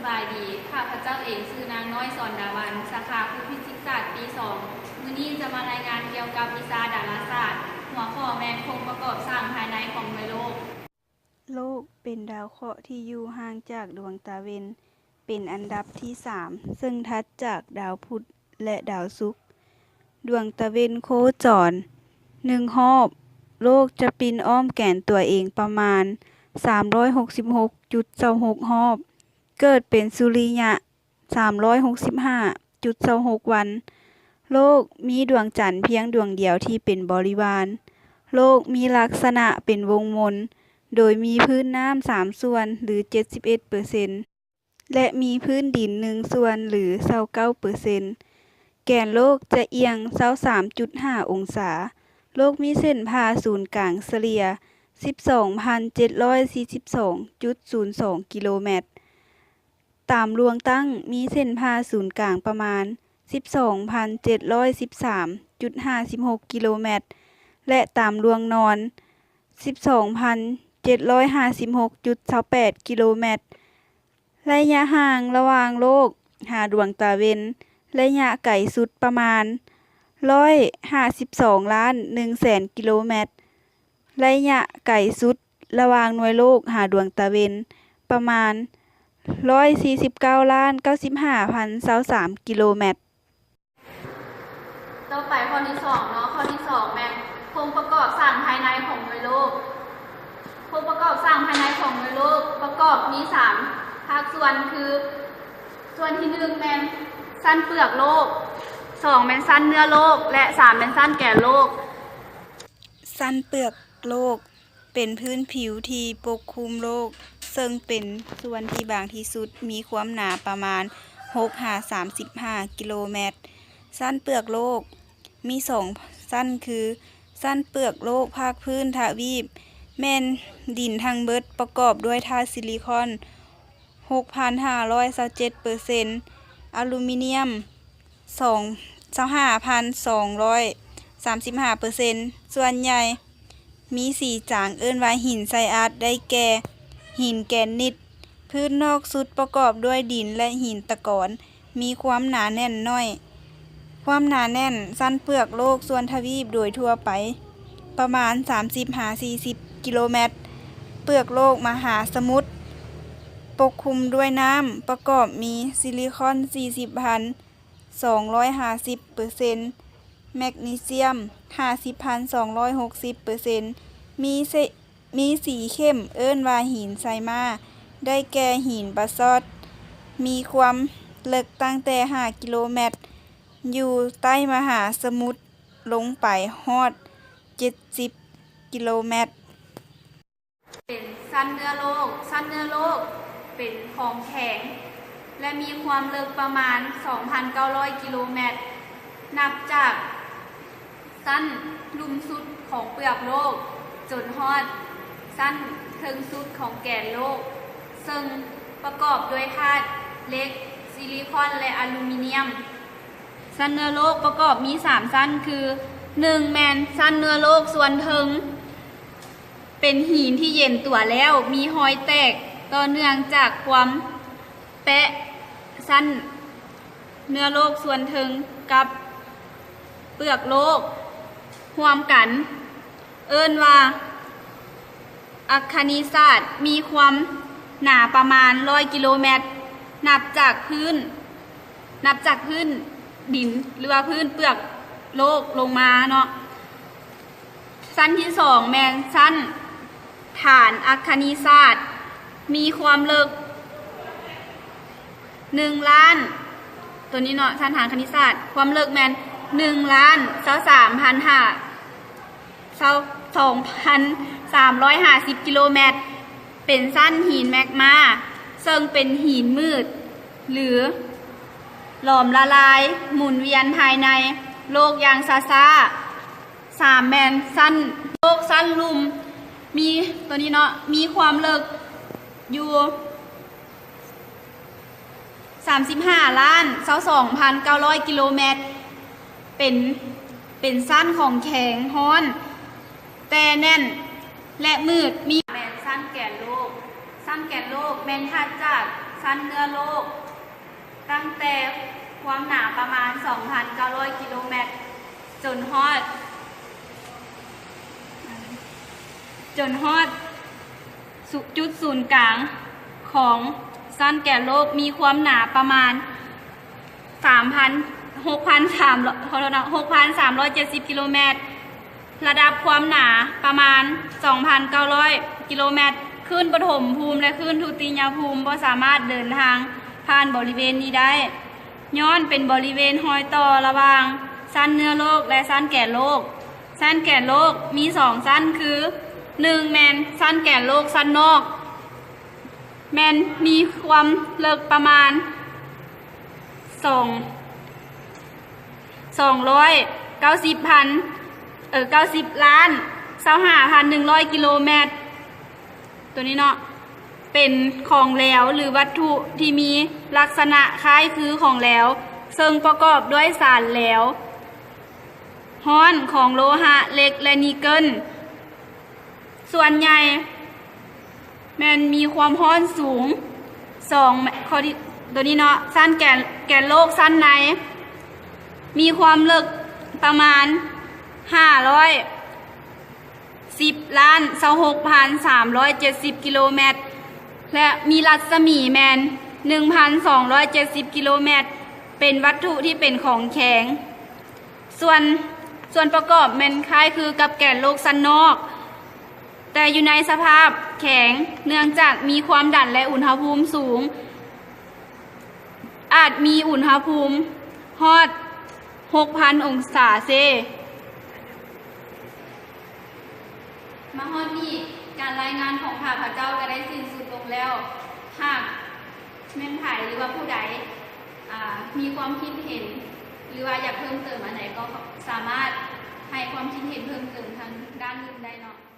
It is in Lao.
ສະບາຍດີ, ຂ້າພະເຈົ້າເອງຊື່ນາງນ້ອຍ ສອນດາວັນ, ສາຂາພູຟິຊິກສາດປີສອງ. ມື້ນີ້ຈະມາລາຍງານກ່ຽວກັບວິຊາດາລາສາດ, ຫົວຂໍ້ແມ່ນໂຄງປະກອບສ້າງພາຍໃນຂອງໜ່ວຍໂລກ. ໂລກເປັນດາວເຄາະທີ່ຢູ່ຫ່າງຈາກດວງຕາເວັນເປັນອັນດັບທີສາມ ເຊິ່ງຖັດຈາກດາວພຸດ ແລະ ດາວສຸກ. ດວງຕາເວັນໂຄຈອນໜຶ່ງຮອບ, ໂລກຈະປິ່ນອ້ອມແກນຕົວເອງປະມານສາມຮ້ອຍຫົກສິບຫົກຈຸດເກົ້າຫົກຮອບ, ເກີດເປັນສຸລິຍະສາມຮ້ອຍຫົກສິບຫ້າຈຸດເກົ້າຫົກວັນ. ໂລກມີດວງຈັນພຽງດວງດຽວທີ່ເປັນບໍລິວານ. ໂລກມີລັກສະນະເປັນວົງມົນ, ໂດຍມີພື້ນນ້ຳສາມສ່ວນ ຫຼື ເຈັດສິບເອັດເປີເຊັນ ແລະ ມີພື້ນດິນໜຶ່ງສ່ວນ ຫຼື ຊາວເກົ້າເປີເຊັນ. ແກນໂລກຈະອຽງຊາວສາມຈຸດຫ້າອົງສາ. ໂລກມີເສັ້ນຜ່າສູນກາງສະເລ່ຍສິບສອງພັນເຈັດຮ້ອຍສີ່ສິບສອງຈຸດສູນສອງກິໂລແມັດ. ຕາມລວງຕັ້ງມີເສັ້ນຜ່າສູນກາງປະມານສິບສອງພັນເຈັດຮ້ອຍສິບສາມຈຸດຫ້າສິບຫົກກິໂລແມັດ ແລະ ຕາມລວງນອນສິບສອງພັນເຈັດຮ້ອຍຫ້າສິບຫົກຈຸດຊາວແປດກິໂລແມັດ. ໄລຍະຫ່າງລະຫວ່າງໂລກຫາດວງຕາເວັນ ໄລຍະໄກສຸດປະມານຮ້ອຍຫ້າສິບສອງລ້ານໜຶ່ງແສນກິໂລແມັດ. ໄລຍະໄກສຸດລະຫວ່າງໜ່ວຍໂລກຫາດວງຕາເວັນປະມານຮ້ອຍສີ່ສິບເກົ້າລ້ານເກົ້າສິບຫ້າພັນຊາວສາມກິໂລແມັດ. ຕໍ່ໄປຂໍ້ທີສອງເນາະ, ຂໍ້ທີສອງແມ່ນໂຄງປະກອບສ້າງພາຍໃນຂອງໜ່ວຍໂລກ. ໂຄງປະກອບສ້າງພາຍໃນຂອງໜ່ວຍໂລກປະກອບມີສາມພາກສ່ວນ ຄື ສ່ວນທີໜຶ່ງແມ່ນຊັ້ນເປືອກໂລກ, ສອງແມ່ນຊັ້ນເນື້ອໂລກ ແລະ ສາມແມ່ນຊັ້ນແກນໂລກ. ຊັ້ນເປືອກໂລກເປັນພື້ນຜິວທີ່ປົກຄຸມໂລກ, ເຊິ່ງເປັນສ່ວນທີ່ບາງທີ່ສຸດ, ມີຄວາມໜາປະມານຫົກຫາສາມສິບຫ້າກິໂລແມັດ. ຊັ້ນເປືອກໂລກມີສອງຊັ້ນຄື ຊັ້ນເປືອກໂລກພາກພື້ນທະວີບ ແມ່ນດິນທັງເບິດປະກອບດ້ວຍທາດຊິລິຄອນ ຫົກພັນຫ້າຮ້ອຍຊາວເຈັດເປີເຊັນ, ອາລູມິນຽມ ສອງ ຊາວຫ້າພັນສອງຮ້ອຍສາມສິບຫ້າເປີເຊັນ. ສ່ວນໃຫຍ່ມີສີຈາງ ເອີ້ນວ່າຫີນໄຊອັດ ໄດ້ແກ່ຫີນແກຣນິດ. ພື້ນນອກສຸດປະກອບດ້ວຍດິນ ແລະ ຫີນຕະກອນ. ມີຄວາມໜາແໜ້ນໜ້ອຍ. ຄວາມໜາແໜ້ນຊັ້ນເປືອກໂລກສ່ວນທະວີບໂດຍທົ່ວໄປປະມານສາມສິບຫາສີ່ສິບກິໂລແມັດ. ເປືອກໂລກມະຫາສະໝຸດປົກຄຸມດ້ວຍນ້ຳ, ປະກອບມີຊິລິຄອນສີ່ສິບພັນສອງຮ້ອຍຫ້າສິບເປີເຊັນ, ແມັກນີຊຽມຫ້າສິບພັນສອງຮ້ອຍຫົກສິບເປີເຊັນ, ມີເຊ ມີສີເຂັ້ມເອີ້ນວ່າຫີນໄຊມາ, ໄດ້ແກ່ຫີນບາຊອດ, ມີຄວາມເລິກຕັ້ງແຕ່ຫ້າກິໂລແມັດ ຢູ່ໃຕ້ມະຫາສະໝຸດລົງໄປຮອດເຈັດສິບກິໂລແມັດ. ເປັນຊັ້ນເນື້ອໂລກ. ຊັ້ນເນື້ອໂລກເປັນຂອງແຂງ ແລະ ມີຄວາມເລິກປະມານສອງພັນເກົ້າຮ້ອຍກິໂລແມັດ ນັບຈາກ ຊັ້ນລຸ່ມສຸດຂອງເປືອກໂລກ ຈົນຮອດຊັ້ນເທິງສຸດຂອງແກນໂລກ, ເຊິ່ງປະກອບດ້ວຍທາດເຫຼັກ, ຊິລິຄອນ ແລະ ອາລູມິນຽມ. ຊັ້ນເນື້ອໂລກປະກອບມີສາມຊັ້ນຄື ໜຶ່ງ ແມ່ນຊັ້ນເນື້ອໂລກສ່ວນເທິງ ເປັນຫີນທີ່ເຢັນຕົວແລ້ວ ມີຮອຍແຕກຕໍ່ເນື່ອງຈາກຄວາມ ແປະຊັ້ນເນື້ອໂລກສ່ວນເທິງກັບເປືອກໂລກຮ່ວມກັນ ເອີ້ນວ່າອັກຄະນິສາດ, ມີຄວາມໜາປະມານຮ້ອຍກິໂລແມັດ ນັບຈາກພື້ນ, ນັບຈາກພື້ນດິນ ຫຼືວ່າພື້ນເປືອກໂລກລົງມາເນາະ. ຊັ້ນທີສອງແມ່ນຊັ້ນຖານອັກຄະນິສາດ ມີຄວາມເລິກໜຶ່ງລ້ານ ຕົວນີ້ເນາະ ຊັ້ນຖານຄະນິດສາດ ຄວາມເລິກແມ່ນໜຶ່ງລ້ານຊາວສາມພັນຫ້າ ຊາວ ສອງພັນສາມຮ້ອຍຫ້າສິບກິໂລແມັດ ເປັນຊັ້ນຫີນແມັກມາ ເຊິ່ງເປັນຫີນມືດ ຫຼື ຫຼອມລະລາຍ ໝູນວຽນພາຍໃນໂລກຢ່າງຊ້າໆ. ສາມແມ່ນຊັ້ນໂລກຊັ້ນລຸ່ມ ມີຕົວນີ້ເນາະ ມີຄວາມເລິກຢູ່ສາມສິບຫ້າລ້ານຊາວສອງພັນເກົ້າຮ້ອຍກິໂລແມັດ ເປັນ ເປັນຊັ້ນຂອງແຂງຮ້ອນ ແຕ່ແໜ້ນ ແລະ ມືດ ມີ ແມ່ນຊັ້ນແກນໂລກ ຊັ້ນແກນໂລກແມ່ນຖັດຈາກ ຊັ້ນເນື້ອໂລກ ຕັ້ງແຕ່ຄວາມໜາປະມານສອງພັນເກົ້າຮ້ອຍກິໂລແມັດ ຈົນຮອດ ຈົນຮອດ ຈຸດສູນກາງຂອງຊັ້ນແກນໂລກມີຄວາມໜາປະມານສາມພັນ ຫົກພັນສາມຮ້ອຍ ຂໍໂທດເນາະ ຫົກພັນສາມຮ້ອຍເຈັດສິບກິໂລແມັດ. ລະດັບຄວາມໜາປະມານສອງພັນເກົ້າຮ້ອຍກິໂລແມັດ. ຄື້ນປະຖົມພູມ ແລະ ຄື້ນທຸຕິຍະພູມບໍ່ສາມາດເດີນທາງຜ່ານບໍລິເວນນີ້ໄດ້ ຍ້ອນເປັນບໍລິເວນຮອຍຕໍ່ລະຫວ່າງຊັ້ນເນື້ອໂລກ ແລະ ຊັ້ນແກນໂລກ. ຊັ້ນແກນໂລກມີສອງຊັ້ນຄື ໜຶ່ງ ແມ່ນຊັ້ນແກນໂລກຊັ້ນນອກ ແມ່ນມີຄວາມເລິກປະມານສອງ ສອງຮ້ອຍເກົ້າສິບພັນ ເອີ ເກົ້າສິບລ້ານ ຊາວຫ້າພັນໜຶ່ງຮ້ອຍກິໂລແມັດ ໂຕນີ້ເນາະ ເປັນຂອງແຫຼວ ຫຼື ວັດຖຸທີ່ມີລັກສະນະຄ້າຍຄືຂອງແຫຼວ ເຊິ່ງປະກອບດ້ວຍສານແຫຼວຮ້ອນຂອງໂລຫະ, ເຫຼັກ ແລະ ນິກເກີນ. ສ່ວນໃຫຍ່ແມ່ນມີຄວາມຮ້ອນສູງ. ສອງ ຂໍ້ທີ່ ໂຕນີ້ເນາະ ຊັ້ນແກນ ແກນໂລກຊັ້ນໃນ ມີຄວາມເລິກປະມານຫ້າຮ້ອຍສິບລ້ານ ຊາວຫົກພັນສາມຮ້ອຍເຈັດສິບກິໂລແມັດ ແລະ ມີລັດສະໝີແມ່ນໜຶ່ງພັນສອງຮ້ອຍເຈັດສິບກິໂລແມັດ ເປັນວັດຖຸທີ່ເປັນຂອງແຂງ. ສ່ວນ ສ່ວນປະກອບແມ່ນຄ້າຍຄືກັບແກນໂລກຊັ້ນນອກ ແຕ່ຢູ່ໃນສະພາບແຂງ ເນື່ອງຈາກມີຄວາມດັນ ແລະ ອຸນຫະພູມສູງ ອາດມີອຸນຫະພູມຮອດຫົກພັນອົງສາເຊ. ມາຮອດນີ້ ການລາຍງານຂອງຂ້າພະເຈົ້າກໍໄດ້ສິ້ນສຸດລົງແລ້ວ. ຫາກແມ່ນໃຜ ຫຼືວ່າຜູ້ໃດ ອາ ມີຄວາມຄິດເຫັນ ຫຼືວ່າຢາກເພີ່ມເຕີມອັນໃດ ກໍສາມາດໃຫ້ຄວາມຄິດເຫັນເພີ່ມເຕີມທາງດ້ານອື່ນໄດ້ເນາະ.